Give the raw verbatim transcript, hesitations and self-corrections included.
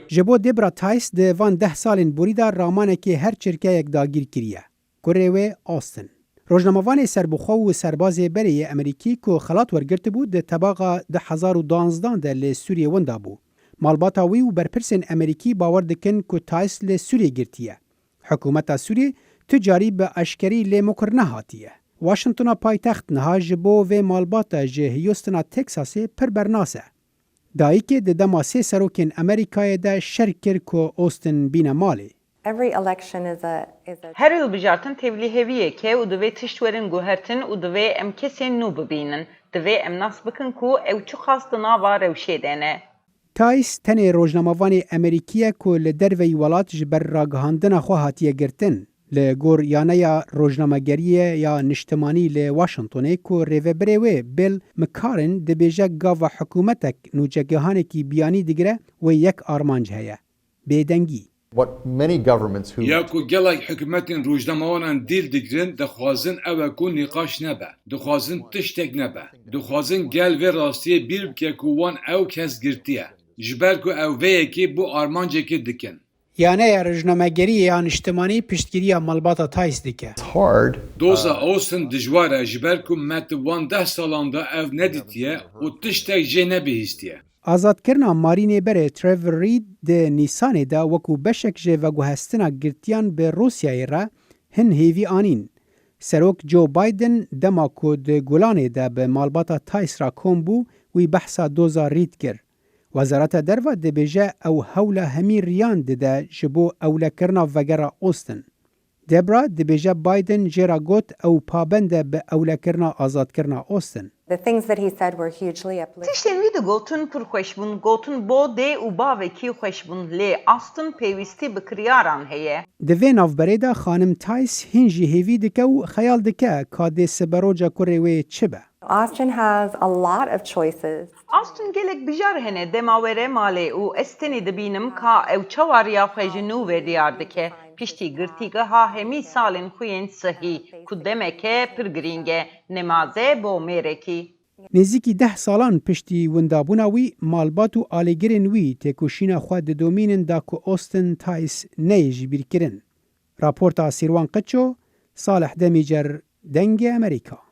Ji bo Debra Tice di van deh salên borî de ramanekê her çirkeyek dagîr kiriye. Kurê wê Austin. Rojnamevanê serbixwe û serbazê berê yê Amerîkî ku xelat wergirtibû di tebaxa du hezar û duwanzdan de li Sûriyê winda bû. Malbata wî û berpirsên Amerîkî bawer dikin ku Tice li Sûriyê girtiye. Hikûmeta Sûriyê tu carî bi eşkerî lê mukir nehatiye. Washingtona paytext niha ji bo vê malbata ji Houstona Texasê pir bernas e. Dayikê di dema sê serokên Amerîkayê de şer kir ku Austin bîne malê. Every election is a is a Her hilbijartin tevlîheviyek e û divê tişt werin guhertin û divê em kesên nû bibînin. Divê em nas bikin ku ew çiqas di nava rewşê de ne. Tice tenê rojnamevanê Amerîkî ye ku li derveyî welat ji ber ragihandina xwe hatiye girtin. Li gor yaneya rojnamegeriyê ya niştimanî li Washingtonê ku rêvebirê wê Bill McCarran dibêje gava hikûmetek nûçegihanekî biyanî digire, wê yek armanc heye. Bêdengî. What many governments who Ya ku gelek hikûmetên rojnamewanan dîl digirin, dixwazin ew e ku nîqaş nebe. Dixwazin tiştek nebe. Dixwazin gel vê rastiyê bîr bike ku wan ew kes girtiye. Ji ber ku ew vê yekê bo armancekê dikin. Yaneya rojnamegeriyê ya niştimanî piştgiriya malbata Tice dike. hard Doza Austin dijwar e, ji ber ku me di wan deh salan de ev nedîtiye û tiştek jê nebihîstiye. Azadkirina marînê berê Trevor Reed di Nîsanê de wekû beşek ji veguhestina girtiyan bi Rûsyayê re hin hêvî anîn. Serok Joe Biden dema ku di Gulanê de bi malbata Tice re kom bû, wî behsa doza Reed kir. Wezareta Derve dibêje ew hewla hemî riyan dide ji bo ewlekirina vegera Austin. Debra dibêje Biden jê re got ew pabend e bi ewlekirina azadkirina Austin. The things that he said were hugely uplifting. Tiştên wî digotin pir xweş bûn. Gotin bo dê û bavekî xweş bûn, lê Austin pêwîstî bi kiryaran heye. Di vê navberê de xanim Tice hîn jî hêvî dike û xeyal dike ka dê siberoca kurê wê çi be. Austin has a lot of choices. Austin gelek bijar hene dema were malê û ez tenê dibînim ka ew çawa riya xwe ji nû ve diyar dike. Piştî girtîgeha hemî salên xwe yên sihî ku demeke pir girîng e, nemaze bo mêrekî. Nêzîkî deh salan piştî windabûna wî, malbat û alîgirên wî têkoşîna xwe didomînin da ku Austin Tice neyê jibîrkirin. Raporta Sîrwan Qiço, Salih Demîcer, Dengê Amerîka.